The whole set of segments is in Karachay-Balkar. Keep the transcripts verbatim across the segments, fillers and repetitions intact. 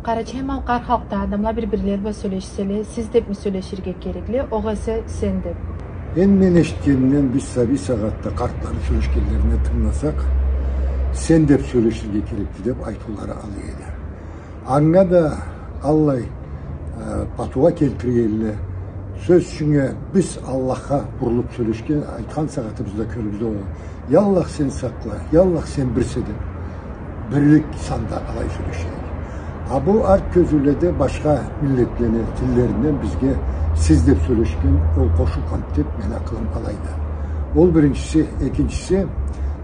Къарачай-малкъар халкъда адамла бир-бирлери бла сёлешселе, сиз депми сёлеширге керекли, огъесе сен деп? Энди мен эшитгенимден, биз сабий сагъатда къартланы сёлешгенлерине тынгыласакъ, сен деп сёлеширге керекди деп айтыулары алай эди. Анга да аллай, э, патууа келтиргенле. Сёз ючюн, э, биз Аллахха бурулуп сёлешген, айтхан сагъатыбызда кёлюбюзде ол: «Я Аллах, сен сакъла, я Аллах, сен бирсе», — деп, бирлик санда алай сёлешейик. А бу арт кёзюуледе башха миллетлени тиллеринден бизге сиз деп сёлешген ол къошулгъанды деп мени акъылым алайды. Ол биринчиси. Экинчиси,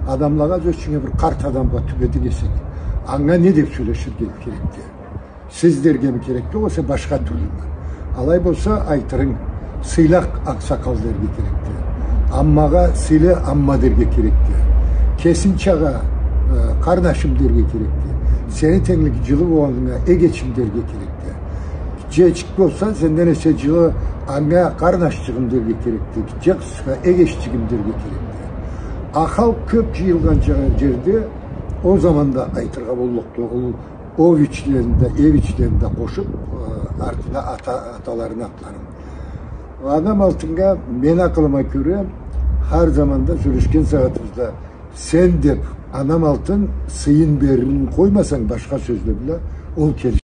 адамлагъа, сёз ючюн, бир къарт адамгъа тюбедик эсек, анга не деп сёлеширге керекди? Сиз дергеми керекди, огъесе башха тюрлюмю? Алай болса, айтырынг: «Сыйлы акъсакъал» дерге керекди. Аммагъа «Сыйлы амма» дерге керекди. Кесинчагъа, э, «Къарнашым» дерге керекди. Сени тенглик джылы болгъаннга «Эгечим» дерге керекди. Гитчечик болса, сенден эсе джылы, анга «Къарнашчыгъым» дерге керекди. Гитче къызчыкъгъа «Эгеччигим» дерге керекди. А халкъ кёп джыйылгъан джа-, джерде ол заманда айтыргъа боллукъду. Ол «овичлени» да, «эвичлени» да къошуп, э, артына ата-, аталарыны атларын. Адам алтыннга, мени акъылыма кёре, хар заманда сёлешген сагъатыбызда «сен» деп, адам алтын сыйын беририн къоймасанг, башха сёзле бла, ол келишмейди.